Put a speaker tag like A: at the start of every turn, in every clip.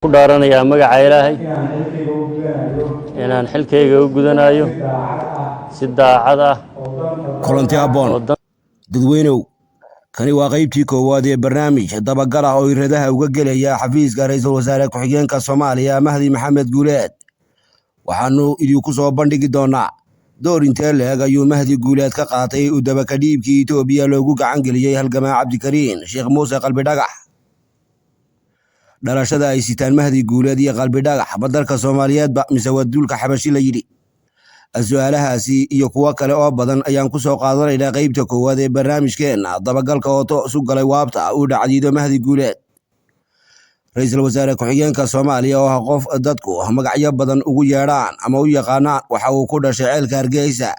A: Ku dhaaranayaa magaca Ilaahay inaan xilkayga u gudanayo si daacad ah.
B: Kulanti habboon, dadweynow. Kani waa qaybtii koowaad ee barnaamij dabagal ah oo iradaha uga gelaya xafiiska ra-iisul wasaare ku-xigeenka Soomaaliya, Mahdi Maxamed Guuleed. Waxaanu idinku soo bandhigi doonaa door intee leeg ayuu Mahdi Guuleed ka qaatay u dabakadhiibkii Itoobiya loogu gacan geliyey halgamaa Cabdikariin Sheekh Muuse Qalbidhagax. Dhalashada ay sitaan Mahdi Guuleed iyo Qalbidhagax ma dalka Soomaaliyeedba mise waa duulka Xabashi la yidhi? Su-aalahaasi iyo kuwo kale oo badan ayaan ku soo qaadanaynaa qaybta koowaad ee barnaamijkeenna dabagalka oo toos u galay waabta uu dhacdiido Mahdi Guuleed, ra-iisul wasaare ku-xigeenka Soomaaliya, oo ah qof dadku magacyo badan ugu yeedhaan ama u yaqaanaan. Waxa uu ku dhashay ceelka Hargeysa.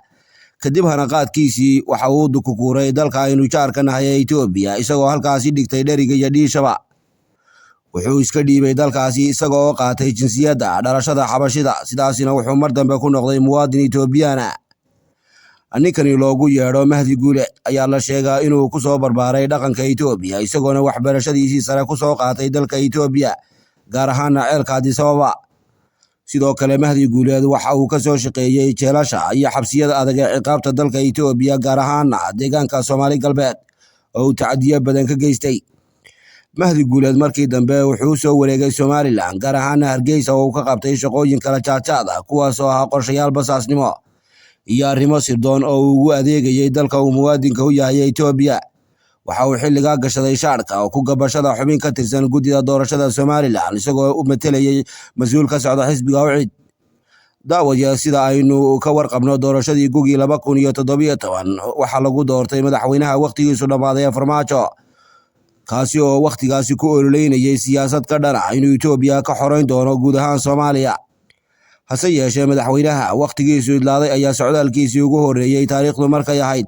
B: Kadib hanaqaadkiisii waxa uu dukukuuray dalka aynu jaarka nahay ee Itoobiya, isagoo halkaasi dhigtay dheriga iyo dhiishaba. Wuxuu iska dhiibay dalkaasi isagoo oo qaatay jinsiyadda dhalashada Xabashida, sidaasina wuxuu mar dambe ku noqday muwaadin Itoobiyana. Ninkani loogu yeedho Mahdi Guuleed ayaa la sheegaa inuu ku soo barbaaray dhaqanka Itoobiya, isagoona waxbarashadiisii sare ku soo qaatay dalka Itoobiya, gaar ahaana ceelka Addis Ababa. Sidoo kale Mahdi Guuleed waxa uu ka soo shaqeeyey jeelasha iyo xabsiyada adag ee ciqaabta dalka Itoobiya, gaar ahaana deegaanka Soomaali Galbeed oo uu tacadiyo badan ka geystay. Mahdi Guuleed markii dambe wuxuu soo wareegay Somaliland, gaar ahaana Hargeysa, oo uu ka qabtay shaqooyin kala jaadjaad ah, kuwaas oo ahaa qorshayaal basaasnimo iyo arrimo sirdoon oo uu ugu adeegayey dalka uu muwaadinka u yahay Itoobiya. Waxa uu xilligaa gashaday shaadhka oo ku gabashada xubin ka tirsan guddida doorashada Somaliland, isagoo u matelayey mas-uul ka socda xisbiga UCID. Daawaya, sida aynu ka warqabno, doorashadii gugii 2017 waxaa lagu doortay madaxweynaha wakhtigiisu dhammaaday ee Farmaajo, kaasi oo wakhtigaasi ku ololeynayay siyaasad ka dhana inuu Itoobiya ka xoreyn doono guud ahaan Soomaaliya. Hase yeeshee madaxweynaha wakhtigiisu idlaaday ayaa socdaalkiisii ugu horreeyey taariikhdu markay ahayd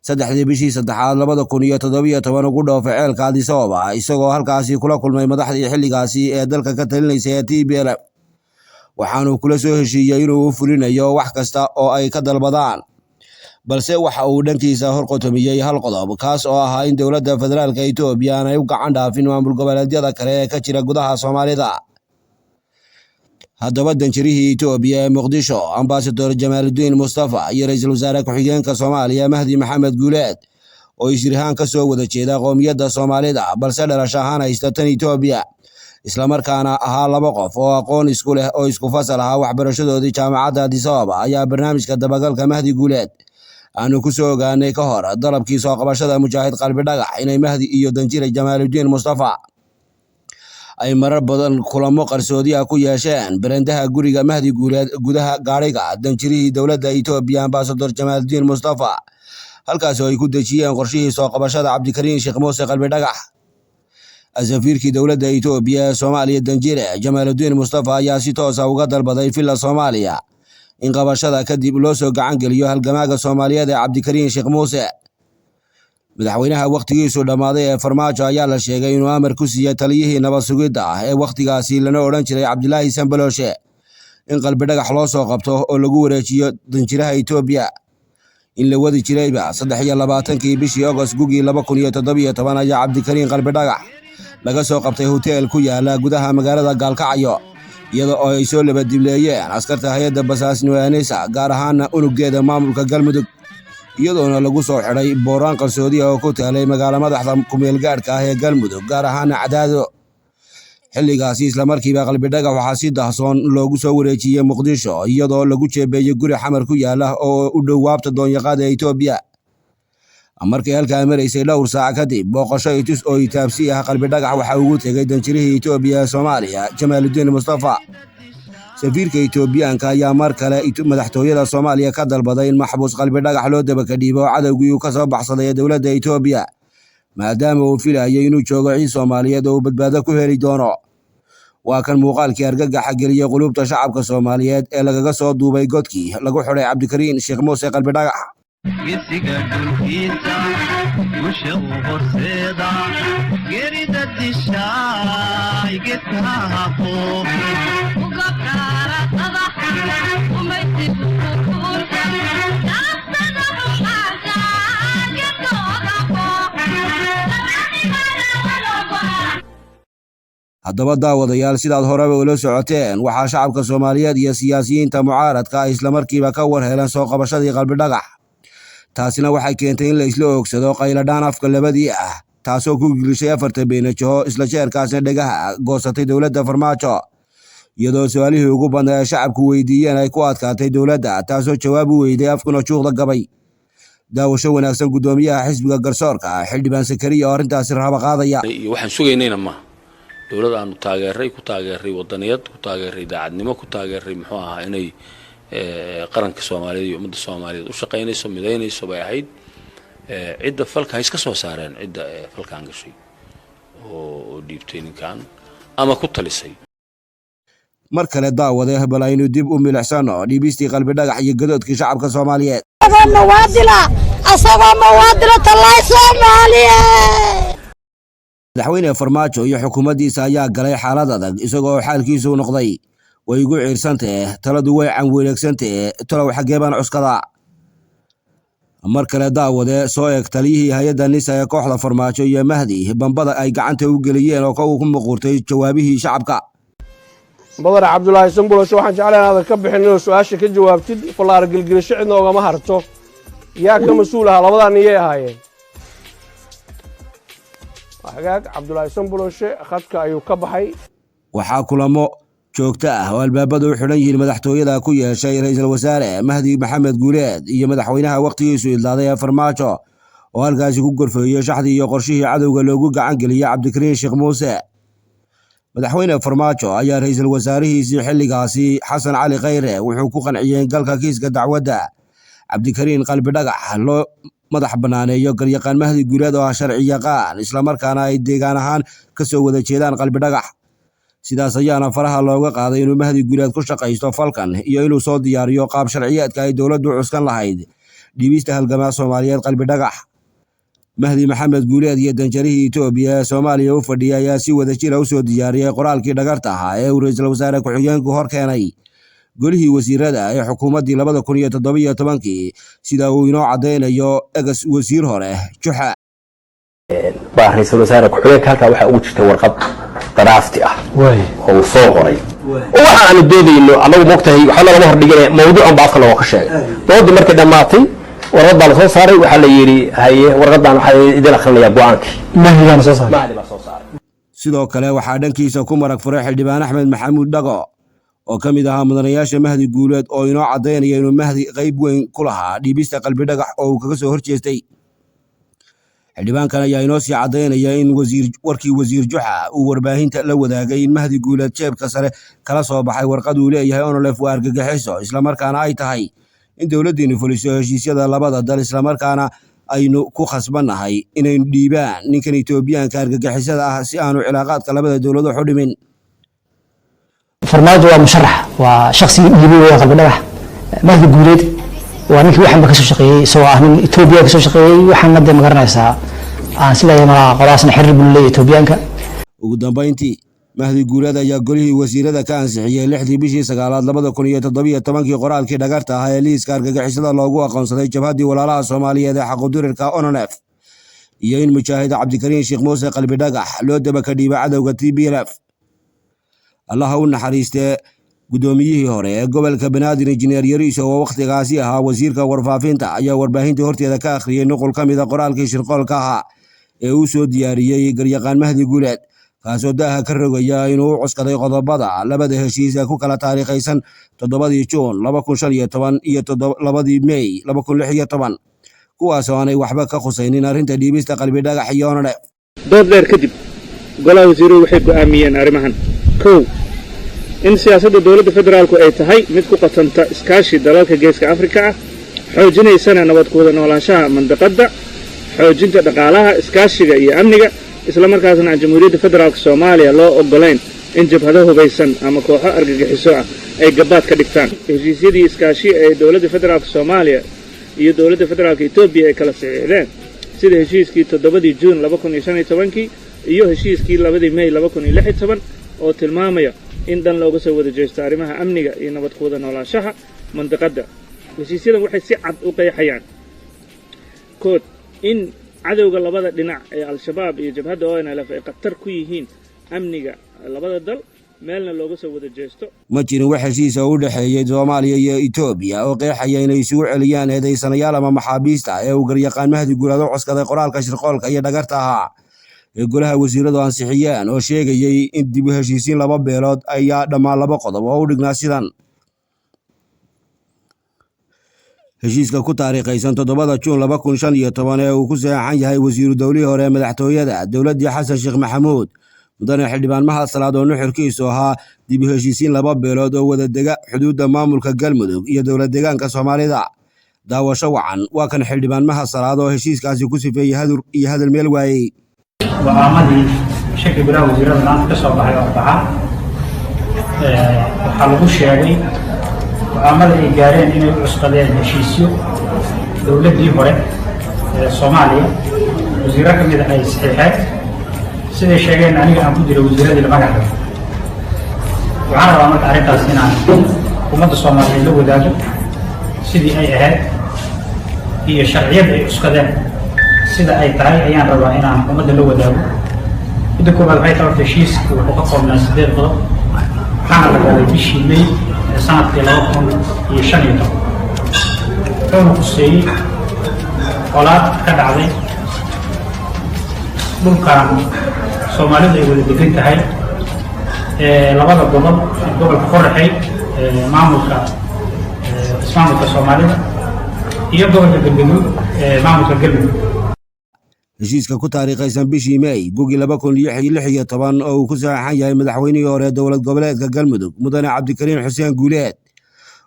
B: 3dii bishii saddexaad 2017 ugu dhoofay ceelka Addis Ababa, isagoo halkaasi kula kulmay madaxdii xilligaasi ee dalka ka talinaysay ee TPLF. Waxaanuu kula soo heshiiyey inuu u fulinayo wax kasta oo ay ka dalbadaan, balse waxa uu dhankiisa horqotomiyey hal qodob, kaas oo ahaa in dowladda federaalka Itoobiya aanay u gacan dhaafin maamul goboleedyada kale ee ka jira gudaha Soomaalida. Haddaba danjirihii Itoobiya ee Muqdisho, Ambasador Jamaaludiin Mustafa, iyo ra-iisul wasaare ku-xigeenka Soomaaliya, Mahdi Maxamed Guuleed, oo isrihaan ka soo wada jeeda qowmiyadda Soomaalida balse dhalasho ahaan haysta tan Itoobiya, islamarkaana ahaa laba qof oo aqoon isku leh oo isku fasal ahaa waxbarashadoodii jaamacadda Addis Ababa, ayaa barnaamijka dabagalka Mahdi Guuleed aanu ku soo ogaanay ka hor dalabkii soo qabashada mujaahid Qalbidhagax inay Mahdi iyo danjire Jamaaludiin Mustafa ay marar badan kulamo qarsoodi ah ku yeesheen barandaha guriga Mahdi Guuleed, gudaha gaadhiga danjirihii dowladda Itoobiya, Ambasador Jamaaludiin Mustafa, halkaas oo ay ku dejiyeen qorshihii soo qabashada Cabdikariin Sheekh Muuse Qalbidhagax. Safiirkii dowladda Itoobiya ee Soomaaliya, danjire Jamaaludiin Mustafa, ayaa si toosa uga dalbaday Villa Soomaaliya in qabashada kadib loo soo gacan geliyo halgamaaga Soomaaliyeed ee Cabdikariin Sheekh Muuse. Madaxweynaha wakhtigiisu dhammaaday ee Farmaajo ayaa la sheegay inuu amar ku siiyey taliyihii nabad sugidda ah ee wakhtigaasi lana odhan jiray Cabdilaahi Sambalooshe in Qalbidhagax loo soo qabto oo lagu wareejiyo danjiraha Itoobiya. In la wadi jirayba, 23kii bishii Ogost gugii 2017 ayaa Cabdikariin Qalbidhagax laga soo qabtay hoteel ku yaala gudaha magaalada Gaalkacyo, iyada oo ay soo labadibleeyeen askarta hay-adda basaasnimo ee NISA, gaar ahaana unugeeda maamulka Galmudug, iyadoona lagu soo xidhay booraan qarsoodi ah oo ku taalay magaalo madaxda kumeelgaadhka ah ee Galmudug, gaar ahaana Cadaado. Xilligaasi islamarkiiba Qalbidhagax waxaa si dahsoon loogu soo wareejiyey Muqdisho, iyadoo lagu jeebeeyey guri Xamar ku yaala oo u dhow waabta doonyaqaada ee Itoobiya. Markay halkaa maraysay dhowr saac kadib, booqasho itus oo itaabsi ah Qalbidhagax waxa ugu tegey danjirihii Itoobiya ee Soomaaliya, Jamaaludiin Mustafa. Safiirka Itoobiyaanka ayaa mar kale madaxtooyada Soomaaliya ka dalbaday in maxbuus Qalbidhagax loo dabakadhiibo cadowgii uu ka soo baxsaday ee dowladda Itoobiya, maadaama uu filayay inuu joogo ciid Soomaaliyeed oo uu badbaado ku heli doono. Waa kan muuqaalkii argagaxa geliyey qulubta shacabka Soomaaliyeed ee lagaga soo duubay godkii lagu xidhay Cabdikariin Sheekh Muuse Qalbidhagax.
C: Gesiga dhulkiisa gusha u horseeda geerida dishaay gedka haqo.
B: Haddaba daawadayaal, sidaad horeba ula socoteen, waxaa shacabka Soomaaliyeed iyo siyaasiyiinta mucaaradka ay islamarkiiba ka war heleen soo qabashadii Qalbidhagax. Taasina waxay keentay in la isla oogsado qayladhaan afka labadii ah, taasoo ku gilishay afarta beenajaho, isla jeerkaasna dhegaha goosatay dowladda Farmaajo, iyadoo su-aalihii ugu badnaa ee shacabku weydiiyeen ay ku adkaatay dowladda, taasoo jawaab u weyday, afkuna juuqda gabay. Daawasho wanaagsan. Guddoomiyaha xisbiga Garsoorka, Xildhibaan Sakariya, oo arrintaasi raba qaadaya.
D: Iyo waxaan sugaynayna maaha. Dowlad aanu taageeray, ku taageeray wadaniyad, ku taageeray daacadnimo, ku taageeray muxuu ahaa inay qaranka Soomaaliyeed iyo ummadda Soomaaliyeed u shaqaynayso, midaynayso bay ahayd. Cidda falka ha iska soo saareen, cidda falkan gashay oo dhiibtay ninkan ama ku talisay.
B: Mar kale daawade, bal aynu dib u milicsano dhiibistii Qalbidhagax iyo gadoodkii shacabka Soomaaliyeed.
E: Asagoo mawaadila tallaay Soomaaliya.
B: Madaxweyne Farmaajo iyo xukuumaddiisa ayaa galay xaalad adag, isagoo xaalkiisu noqday: way igu ciirsantae, taladu way canwereegsantae, talow xaggee baan cuskadaa? Mar kale daawade, soo eg taliyihii hay-adda NISA ee kooxda Farmaajo iyo Mahdi bambada ay gacanta u geliyeen oo ku muquurtay jawaabihii shacabka.
F: Mudane Cabdulaahi Sanbuloshe, waxaan jeclahay inaadan ka bixin inuu su-aasha ka jawaabtid. Fallaar gelgelisho cidna ogama harto. Yaa ka mas-uul ahaa? Labadaa niyay ahaayeen. Hagaag, Cabdulaahi Sanbuloshe khadka ayuu ka baxay.
B: Waxaa kulamo joogto ah oo albaabadu u xidhan yihiin madaxtooyada ku yeeshay Ra'iisul Wasaare Mahdi Maxamed Guuleed iyo madaxweynaha wakhtigiisu idlaaday ee Farmaajo, oo halkaasi ku gorfeeyey shaxdii iyo qorshihii cadowga loogu gacan geliyey Cabdikariin Sheekh Muuse. Madaxweyne Farmaajo ayaa ra'iisul wasaarihiisii xilligaasi, Xasan Cali Khayre, wuxuu ku qanciyey galka kiiska dacwadda Cabdikariin Qalbidhagax loo madax banaaneeyo garyaqaan Mahdi Guuleed, oo ah sharci yaqaan, islamarkaana ay deegaan ahaan ka soo wada jeedaan Qalbidhagax. Sidaas ayaana faraha looga qaaday inuu Mahdi Guuleed ku shaqaysto falkan iyo inuu soo diyaariyo qaab sharciyeedka ay dowladdu cuskan lahayd dhiibista halgamaa Soomaaliyeed Qalbidhagax. Mahdi Maxamed Guuleed iyo danjarihii Itoobiya ee Soomaaliya u fadhiyay ayaa si wada jira usoo diyaariyey qoraalkii dhagarta ahaa ee uu ra'iisul wasaare ku-xigeenku hor keenay golihii wasiirada ee xukuumaddii 2017-kii, sida uu inoo caddaynayo ex wasiir hore Juxa.
G: Baa ra-iisul wasaare ku-xigeenka halkaa waxaa ugu jirta warqad draft ah oo uu soo qoray, oo waxa aanu doodayno annagu, moogtahay, waxba lagama hordhigine, mawduucan ba afka looga sheegay. Doodii markay dhammaatay, warqad baa lasoo saaray. Waxaa la yidhi, haye, warqadan waxaa idin akhrinayaa go-aankii.
H: Mahdigaana soo saaray.
G: Mahdi baa soo saaray.
B: Sidoo kale waxaa dhankiisa ku marag furay Xildhibaan Axmed Maxamuud Dhago, oo ka mid ahaa mudanayaasha Mahdi Guuleed, oo inoo caddaynaya inuu Mahdi qayb weyn ku lahaa dhiibista Qalbidhagax oo uu kaga soo horjeestay. Xildhibaankan ayaa inoo sii caddaynaya in wasiir warkii wasiir Juxa uu warbaahinta la wadaagay in Mahdi Guuleed jeebka sare kala soo baxay warqad uu leeyahay ONLF waa argagixiso, islamarkaana ay tahay in dowladdiinu fuliso heshiisyada labada dal, islamarkaana aynu ku khasbannahay inaynu dhiibaan ninkan Itoobiyaanka argagixisada ah si aanu cilaaqaadka labada dowladood u dhimin.
H: Farmaajo waa musharax, waa shaqsigii dhiibay weya Qalbi Dhagax. Mahdi Guuleed waa ninkii waxanba kasoo shaqeeyey, isagoo ah nin Etoobiya kasoo shaqeeyey. Waxaana dee magaranaysaa aan sileeyahay malaha qolaasna xiriir buu leeyahay Etoobiyaanka.
B: Ugu dambayntii, Mahdi Guuleed ayaa golihii wasiirada ka ansixiyey 6dii bishii sagaalaad 2017-kii qoraalkii dhagarta ahaa ee liiska argagixisada loogu aqoonsaday Jabhaddii Walaalaha Soomaaliyeed ee xaqudurirka ONLF, iyo in mujaahid Cabdikariin Sheekh Muuse Qalbi Dhagax loo daba ka dhiiba cadowga TPLF. Allaha u naxariistee, guddoomiyihii hore ee gobolka Banaadir, Injineer Yariiso, oo wakhtigaasi ahaa wasiirka warfaafinta, ayaa warbaahinta horteeda ka akhriyey nuqul ka mida qoraalkii shirqoolka ahaa ee uu soo diyaariyey garyaqaan Mahdi Guuleed, kaasoo daaha ka rogaya inuu u cuskaday qodobada labada heshiis ee ku kala taariikhaysan 7dii Juun 2015 iyo 2dii Mey 2016, kuwaasoo aanay waxba ka khusaynin arrinta dhiibista Qalbi Dhagax iyo ONLF.
I: Dood dheer kadib, golaha wasiiruhu waxay go'aamiyeen arrimahan: Kow, in siyaasadda dowladda federaalku ay tahay mid ku qatanta iskaashi dalalka Geeska Afrika ah, xoojinaysana nabad ku wada noolaanshaha mandaqadda, xoojinta dhaqaalaha, iskaashiga iyo amniga, isla markaasna aan Jamhuuriyadda Federaalka Soomaaliya loo oggolayn in jabhado hubaysan ama kooxo argagixiso ah ay gabaad ka dhigtaan. Heshiisyadii iskaashi ee dowladda federaalka Soomaaliya iyo dowladda federaalka Etoobiya ay kala saxiixdeen, sida heshiiskii 7dii Juun 2015-kii iyo heshiiskii 2dii Mey 2016, oo tilmaamaya in dhan looga soo wada jeesto arrimaha amniga iyo nabad ku wada noolaanshaha mandiqadda. Heshiisyadan waxay si cad u qeexayaan kood in cadowga labada dhinac ee Al-Shabaab iyo jabhadda ONLF ay khatar ku yihiin Amniga labada dal meelna looga soo wada jeesto.
B: Ma jirin wax heshiisa oo u dhexeeyey Soomaaliya iyo Itoobiya oo qeexaya inay isugu celiyaan eedaysanayaal ama maxaabiista ee uu garyaqaan Mahdi Guuleed u cuskaday qoraalka shirqoolka iyo dhagarta ahaa ee golaha wasiiradu ansixiyeen, oo sheegayey in dib u heshiisiin laba beelood ayaa dhammaan laba qodob oo u dhignaa sidan: Heshiiska ku taariikhaysan 7-da Juun 2015 ee uu ku saxeexan yahay wasiiru dowlihii hore ee madaxtooyada dowladdii Xasan Sheekh Maxamuud, mudane xildhibaan Mahad Salaad, oo nuxurkiisu ahaa dib u heshiisiin laba beelood oo wada dega xuduudda maamulka Galmudug iyo dowlad deegaanka Soomaalida. Daawasho wacan. Waa kan xildhibaan Mahad Salaad oo heshiiskaasi ku sifeeyey hadur iyo hadal meel waayey.
J: Go'aamadii shirka golaha wasiirada maanta ka soo baxay oo Arbaca waxaa lagu sheegay go'aamada ay gaareen inay u cuskadeen heshiisyo dowladdii hore ee Soomaaliya wasiirro ka mida ay saxiixeen, siday sheegeen aniga aan ku jira wasiiradii la magac dhabo. Waxaan rabaa marka arrintaas inaan ummadda Soomaaliyeed la wadaago sidii ay ahayd iyo sharciyada ay cuskadeen sida ay tahay ayaan rabaa inaan ummadda la wadaago. Midda koowaad waxay tahay, horta heshiisku wuxuu ka koobnaa sideed qodob, waxaana la galay bishii May ee sanadkii 2015, wuxuuna khuseeyey colaad ka dhacday dhulkan Soomaalidu ay wada degan tahay ee labada gobol, gobolka Qoraxey ee maamulka ismaamulka Soomaalida iyo gobolka Galgaduud ee maamulka Galmudug.
B: Heshiiska ku taariikhaysan bishii May gugii 2016 oo uu ku saxeexan yahay madaxweynihii hore dowlad goboleedka Galmudug, mudane Cabdikariin Xuseen Guuleed,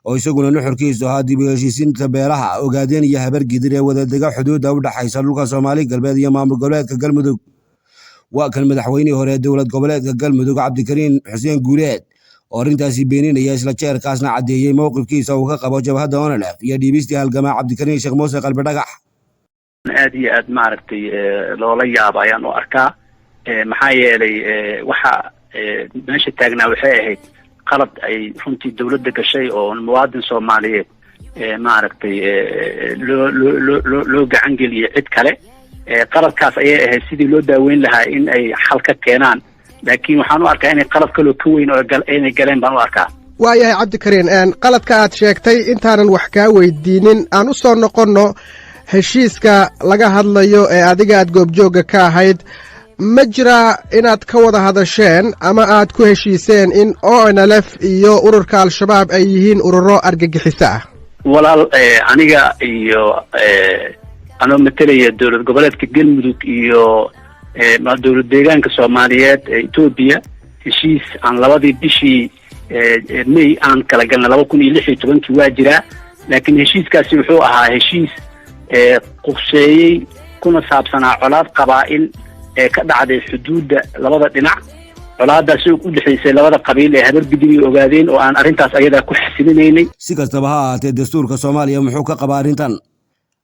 B: oo isaguna nuxurkiisu ahaa dib u heshiisiinta beelaha Ogaadeen iyo Habargidir ee wadadega xuduudda u dhaxaysa dhulka Soomaali Galbeed iyo maamul goboleedka Galmudug. Waa kan madaxweynihii hore dowlad goboleedka Galmudug, Cabdikariin Xuseen Guuleed, oo arrintaasi beeninaya, isla jeerkaasna caddeeyey mowqifkiisa uu ka qabo jabhadda ONLF iyo dhiibistii halgamaa Cabdikariin Sheekh Muuse Qalbi Dhagax.
K: Aad iyo aad maaragtay loola yaabo ayaan u arkaa, maxaa yeelay waxa meesha taagnaa waxay ahayd qalad ay runtii dawladda gashay oo muwaadin Soomaaliyeed maaragtay loo gacan geliyey cid kale. Qaladkaas ayay ahayd sidii loo daaweyn lahaa in ay xal ka keenaan, laakiin waxaan u arkaa inay qalad kaloo ka weyn oo inay galeen baan u arkaa.
L: Waayahay Cabdikariin, qaladka aad sheegtay intaanan wax kaa weydiinin, aan u soo noqonno heshiiska laga hadlayo ee adiga aad goobjoogga ka ahayd. Ma jiraa inaad ka wada hadasheen ama aad ku heshiiseen in ONLF iyo ururka Al-Shabaab ay yihiin ururo argagixiso ah?
K: Walaal, aniga iyo anoo matalaya dowlad goboleedka Galmudug iyo dowlad deegaanka Soomaaliyeed ee Etoobiya, heshiis aan labadii bishii May aan kala galnay 2016-kii waa jiraa, laakiin heshiiskaasi wuxuu ahaa heshiis quseeyey kuna saabsanaa colaad qabaa'il ee ka dhacday xuduudda labada dhinac, colaadaasi u dhexaysay labada qabiil ee Habargidir iyo Ogaadeen, oo aan arrintaas ayadaa ku xasilinaynay.
B: Si kastaba ha ahaatee, dastuurka Soomaaliya muxuu ka qabaa arrintan?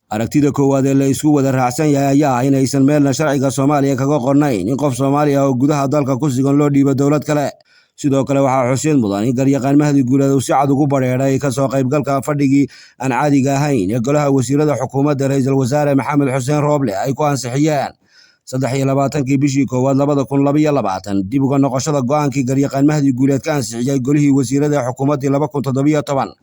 B: Aragtida koowaad ee la isku wada raacsan yahay ayaa ah inaysan meelna sharciga Soomaaliya kaga qornayn in qof Soomaaliya oo gudaha dalka ku sugan loo dhiibo dowlad kale. Sidoo kale waxaa xusid mudan in garyaqaan Mahdi Guuleed uu si cad ugu badheedhay kasoo qaybgalka fadhigii aan caadiga ahayn ee golaha wasiirada xukuumadda ra'iisul wasaare Maxamed Xuseen Rooble ay ku ansixiyeen 23-kii bishii koowaad 2022 dib uga noqoshada go'aankii garyaqaan Mahdi Guuleed ka ansixiyey golihii wasiirada ee xukuumaddii 2017,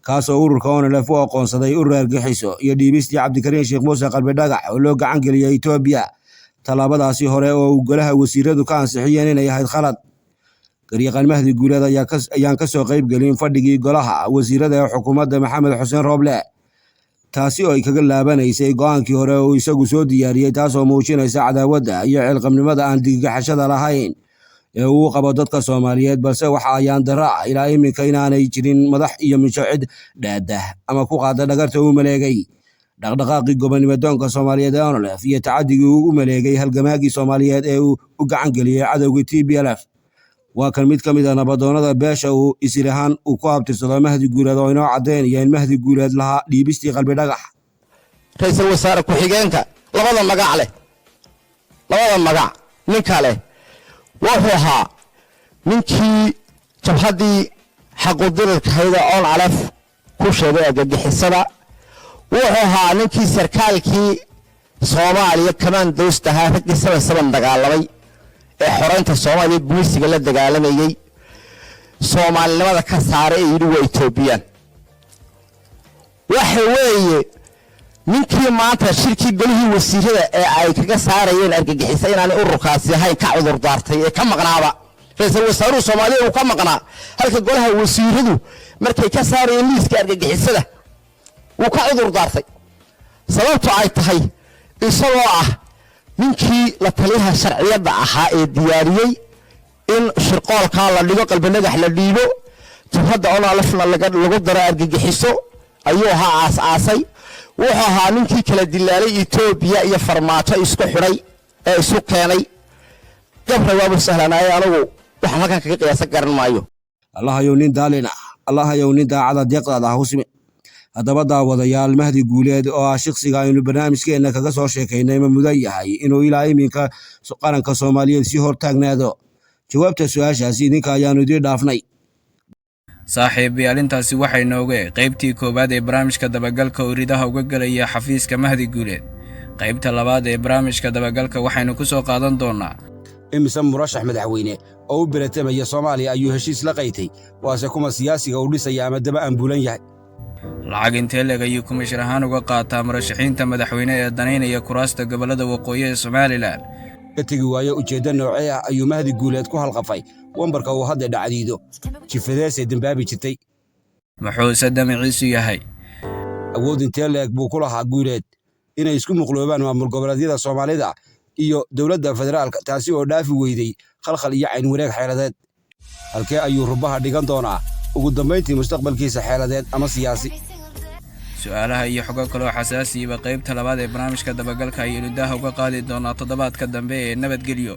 B: kaasoo ururka ONLF u aqoonsaday urur argagixiso, iyo dhiibistii Cabdikariin Sheekh Muuse Qalbi Dhagax oo loo gacan geliyey Etoobiya, tallaabadaasi hore oo uu golaha wasiiradu ka ansixiyeen inay ahayd khalad. Garyaqaan Mahdi Guuleed ayaan ka soo qayb gelin fadhigii golaha wasiirada ee xukuumadda Maxamed Xuseen Rooble, taasi oo ay kaga laabanaysay go'aankii hore oo isagu soo diyaariyey, taasoo muujinaysa cadaawadda iyo ciilqabnimada aan digigaxashada lahayn ee uu qabo dadka Soomaaliyeed. Balse waxa ayaan darro ah ilaa iminka inaanay jirin madax iyo mijo cid dhaadah ama ku qaada dhagarta uu maleegay dhaqdhaqaaqii gobonimo doonka Soomaaliyeed ee ONLF iyo tacadigii uu u maleegay halgamaagii Soomaaliyeed ee uu u gacan geliyey cadowgii TPLF. Waa kan mid ka mid ah nabadoonnada beesha uu isir ahaan uu ku abtirsado Mahdi Guuleed oo inoo caddaynaya in Mahdi Guuleed lahaa dhiibistii Qalbi Dhagax.
M: Ra-iisul wasaare ku-xigeenka labada magac leh, labada magac ninka leh, wuxuu ahaa ninkii jabhaddii xaqudirirkahayda ONLF ku sheegay argagixisada. Wuxuu ahaa ninkii sarkaalkii Soomaaliya kamaandoostahaa, raggii 77 dagaalamay. Ee xoreynta Soomaaliya gumaysiga la dagaalamayey, Soomaalinimada ka saaray ee yidhi waa Etoobiyaan, waxa weeye ninkii maanta shirkii golihii wasiirada ee ay kaga saarayeen argagixisa inaanay ururkaasi ahayn ka cudur daartay ee ka maqnaaba. Ra-iisul wasaaruhu Soomaaliya uu ka maqnaa halka golaha wasiiradu markay ka saarayeen liiska argagixisada, wuu ka cudur daartay. Sababto ay tahay, isagoo ah ninkii la taliyaha sharciyadda ahaa ee diyaariyey in shirqoolkaa la dhigo, Qalbinagax la dhiibo, jabhadda ONLF-na lagu daro argagixiso, ayuu ahaa aas-aasay. Wuxuu ahaa ninkii kala dilaalay Etoobiya iyo Farmaajo, isku xidhay ee isu keenay. Gabra waabu sahlanaaye, anigu waxaan halkan kaga qiyaasan garan maayo.
B: Allahayow nin daalin ah, Allahayow nin daacada deeqdaada ha husmi. Haddaba daawadayaal, Mahdi Guuleed oo ah shakhsiga aynu barnaamijkeenna kaga soo sheekaynay, ma mudan yahay inuu ilaa iminka qaranka Soomaaliyeed sii hortaagnaado? Jawaabta su-aashaasi idinka ayaanu idiin dhaafnay.
N: Saaxiibayaal, intaasi waxay nooga qaybtii koowaad ee barnaamijka dabagalka oo ridaha uga gelaya xafiiska Mahdi Guuleed. Qaybta labaad ee barnaamijka dabagalka waxaynu ku soo qaadan doonnaa:
B: Imise murashax madaxweyne oo u beratamaya Soomaaliya ayuu heshiis la qaytay? Waase kuma siyaasiga uu dhisaya ama daba aan buulan yahay?
N: Lacag intee leeg ayuu kumishar ahaan uga qaataa murashaxiinta madaxweyne ee danaynaya kuraasta gobollada waqooyi ee Somalilan?
B: Ka tegi waayo ujeeddo noocee ah ayuu Mahdi Guuleed ku halqafay wambarka uu hadda dhacdiido jifadeesay dembaabi jirtay?
N: Muxuuse damiciisu yahay?
B: Awood intee leeg buu ku lahaa Guuleed inay isku muqloobaan maamul goboleedyada Soomaalida iyo dowladda federaalka, taasi oo dhaafi weydey khalkhal iyo cayn wareeg xeeladeed? Halkee ayuu rubaha dhigan doonaa ugu dambayntii mustaqbalkiisa xeeladeed ama siyaasi?
N: Su-aalaha iyo xogo kaloo xasaasiyiba qaybta labaad ee barnaamijka dabagalka ayaynu daaha uga qaadi doonaa toddobaadka dambe ee nabadgelyo.